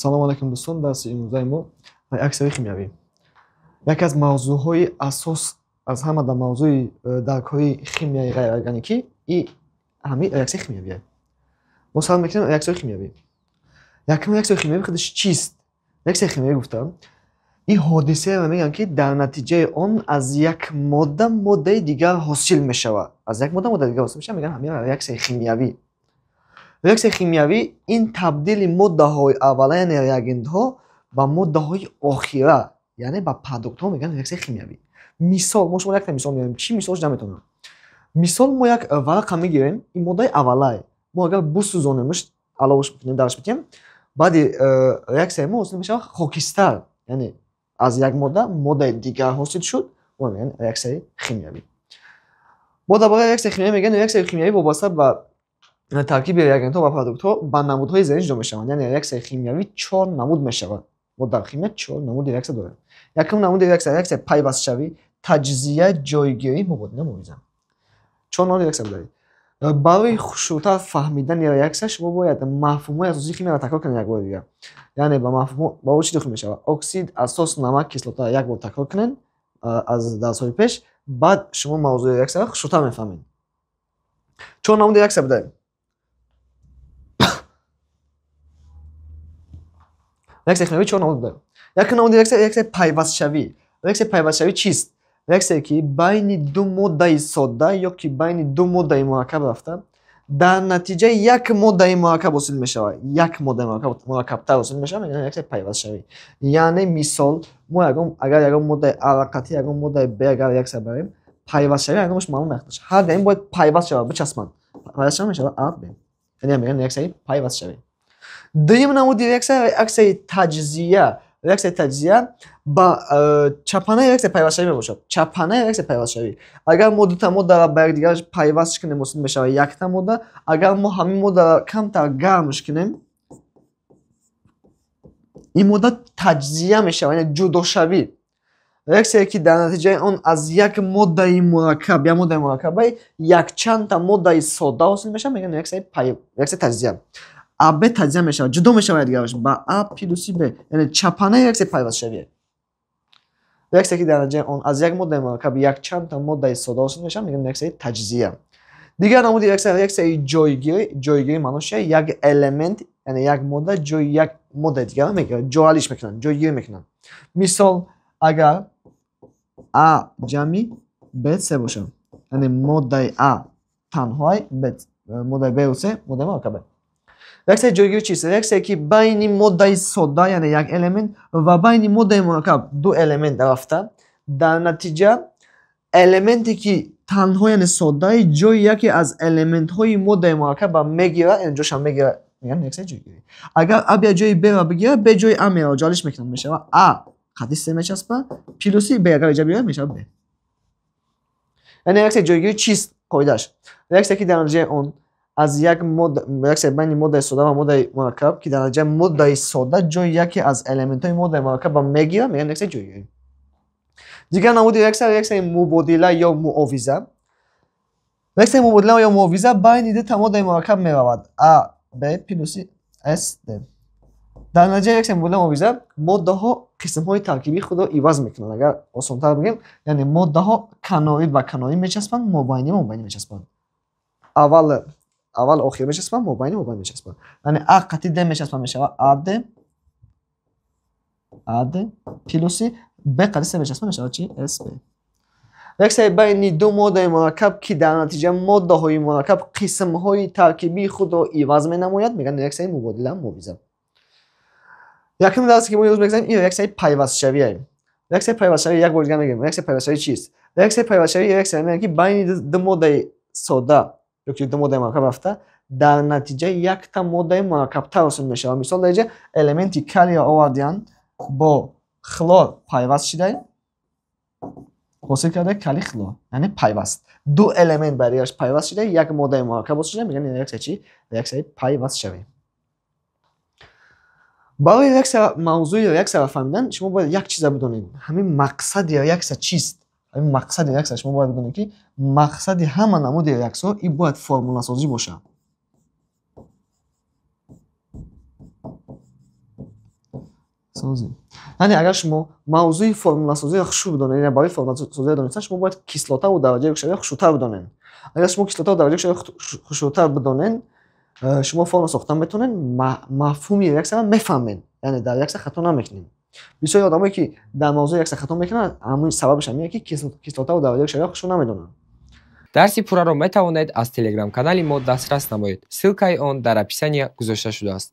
Салом алайкум дӯстон, дарси имрӯзаи мо реаксияи химиявӣ. Яке аз мавзӯъҳои асос аз ҳама дар мавзӯи даркҳои химияи ғайриорганикӣ и ҳамин реаксияи химиявӣ. Мо сар мекунем реаксияи химиявӣ. Якум реаксияи химиявӣ худаш чист? Реаксияи химиявӣ гуфтам, ин ҳодисаеро мегӯянд, ки дар натиҷаи он аз як модда моддаи дигар ҳосил мешавад. Аз як модда моддаи дигар ҳосил мешавад, мегӯянд ҳамин реаксияи химиявӣ. Реаксияи химиявӣ ин табдили моддаҳои аввала, яъне реагентҳо, ба моддаҳои охира, яъне ба продуктҳо мегӯянд реаксияи химиявӣ. Мисол, мо шумо якта мисол меорем. Чӣ мисолш наметавонам? Мисол, мо як варақа мегирем, ин моддаи аввалае. Мо агар бисӯзонемш, аловаш бикунем, дараш бикунем, баъди реаксияи мо ҳосил мешавад хокистар, яъне аз як модда моддаи дигар ҳосил шуд, мо мегӯем реаксияи химиявӣ. Мо дар бораи реаксияи химиявӣ мегӯем, реаксияи химиявӣ вобаста ба таркиби реагентҳо ва продуктҳо ба намудҳои зерин ҷудо мешаванд. Яъне реаксияи химиявӣ чор намуд мешавад. Мо дар химия чор намуди реаксия дорем. Якум намуди реаксия реаксияи пайвастшавӣ, таҷзия, ҷойгирӣ, мубодила, мувозина. Чор намуди реаксия дорем. Барои хушрӯтар фаҳмидани реаксия шумо бояд мафҳумҳои асосии химияро такрор кунед як бори дигар. Яъне ба мафҳумҳо ба о чӣ дохил мешавад? Оксид, асос, намак, кислота як бор такрор кунед аз дарсҳои пеш, баъд шумо мавзӯи реаксияро хушрӯтар мефаҳмед. Чор намуди реаксия будаем. Реаксияи химиявӣ чор намуд будаем. Якум намуди реаксия реаксияи пайвастшавӣ. Реаксияи пайвастшавӣ чист? Реаксияе ки байни ду моддаи содда ё ки байни ду моддаи мураккаб рафта, дар натиҷа як моддаи мураккаб ҳосил мешавад. Як моддаи мураккабтар ҳосил мешавад, мегӯянд реаксияи пайвастшавӣ. Яъне мисол, мо агар ягон моддаи А қатъи ягон моддаи Б агар реаксия барем, пайвастшавӣ ягонаш маълум меахтад. Ҳар даим бояд пайваст шавад, бичаспанд. Пайваст шавад мешавад А Б. Яъне мегӯянд реаксияи пайвастшавӣ. Дуюм намуди реаксия реаксияи таҷзия. Реаксияи таҷзия ба чапанаи реаксияи пайвастшавӣ мебошад. Чапанаи реаксияи пайвастшавӣ. Агар мо дута моддаро ба якдигар пайваст кунем, ҳосил мешавад якта модда. Агар мо ҳамин моддаро камтар гармш кунем, ин модда таҷзия мешавад, яъне ҷудошавӣ. Реаксияе ки дар натиҷаи он аз як моддаи мураккаб, як моддаи мураккабаи якчандта моддаи содда ҳосил мешавад, мегӯянд реаксияи таҷзия. А Б таҷзия мешавад, ҷудо мешавад якдигараш ба А плюси Б, яъне чапанаи реаксияи пайвастшавӣ. Реаксия ки дар натиҷаи он аз як моддаи мураккаб якчандта моддаи содда ҳосил мешавад, мегӯянд реаксияи таҷзия. Дигар намуди реаксия реаксияи ҷойгирӣ. Ҷойгирӣ маънош чия? Як элемент, яъне як модда ҷои як моддаи дигарро мегирад, ҷоалиш мекунанд, ҷойгирӣ мекунанд. Мисол, агар А ҷамъи Б С бошад, яъне моддаи А танҳои Б, моддаи Б ва С моддаи мураккаб. Реаксияи ҷойгирӣ чист? Реаксияе ки байни моддаи содда, яъне як элемент, ва байни моддаи мураккаб ду элемент рафта, дар натиҷа элементе ки танҳо, яъне соддаи, ҷои яке аз элементҳои моддаи мураккаб мегирад, яъне ҷошам мегирад, мегӯянд реаксияи ҷойгирӣ. Агар А бия ҷои Б-ро бигирад, Б ҷои А меравад, ҷалиш мекунад, мешавад А қадди С мечаспад, плюси Б агар иҷа биёяд, мешавад Б. Яъне реаксияи ҷойгирӣ чист? Қоидааш. Реаксия ки дар натиҷаи он аз як модда, реаксия байни моддаи содда ва моддаи мураккаб, ки дар натиҷа моддаи содда ҷои яке аз элементҳои моддаи мураккаб мегирад, мегӯянд реаксияи ҷойгирӣ. Дигар намуди реаксия реаксияи мубодила ё муовиза. Реаксияи мубодила ё муовиза байни дута моддаи мураккаб меравад: А Б плюси С Д. Дар натиҷаи реаксияи мубодила муовиза моддаҳо қисмҳои таркибии худро иваз мекунанд. Агар осонтар бигӯем, яъне моддаҳо канорӣ ба канорӣ мечаспанд, мобайнӣ ба мобайнӣ мечаспанд. Аввал охир мечаспанд, мобайнӣ мобайнӣ мечаспанд. Яъне А қатъи Д мечаспанд, мешавад АД, АД плюси Б қатъи С мечаспанд, мешавад чи? СБ. Реаксияи байни ду моддаи мураккаб, ки дар натиҷа моддаҳои мураккаб қисмҳои таркибии худро иваз менамояд, мегӯянд реаксияи мубодила муовиза. Якум дарсе ки мо имрӯз мегузарем, ин реаксияи пайвастшавие. Реаксияи пайвастшавӣ як бор дигар мегӯем. Реаксияи пайвастшавӣ чист? Реаксияи пайвастшавӣ реаксия мегӯянд, ки байни ду моддаи содда ё ки ду моддаи мураккаб рафта, дар натиҷа якта моддаи мураккабтар ҳосил мешавад. Мисол, дар инҷа элементи калийро овардианд, бо хлор пайваст шуда, ҳосил карда калий хлор, яъне пайваст. Ду элемент ба дигараш пайваст шуда, як моддаи мураккаб ҳосил шуда, мегӯянд реаксия чи? Реаксияи пайвастшавӣ. Барои реаксия, мавзӯи реаксияро фаҳмидан шумо бояд як чиза бидонед. Ҳамин мақсади реаксия чист? Ҳамин мақсади реаксия шумо бояд бидонед, ки мақсади ҳама намуди реаксияҳо ин бояд формуласозӣ бошад. Созӣ. Яъне агар шумо мавзӯи формуласозиро хушрӯ бидонед, яъне барои формуласозиро донистан шумо бояд кислотаву дараҷаи оксидшавиро хушрӯтар бидонед. Агар шумо кислотаву дараҷаи оксидшавиро хушрӯтар бидонед, шумо формула сохтан метавонед, мафҳуми реаксияро мефаҳмед, яъне дар реаксия хато намекунед. Бисёри одамое, ки дар мавзӯи реаксия хато мекунанд, ҳамин сабабаш ҳамине, ки кислотаву дараҷаи оксидшавиро хушрӯ намедонанд. Дарси пурраро метавонед аз телеграм-канали мо дастрас намоед. Ссылкаи он дар описания гузошта шудааст.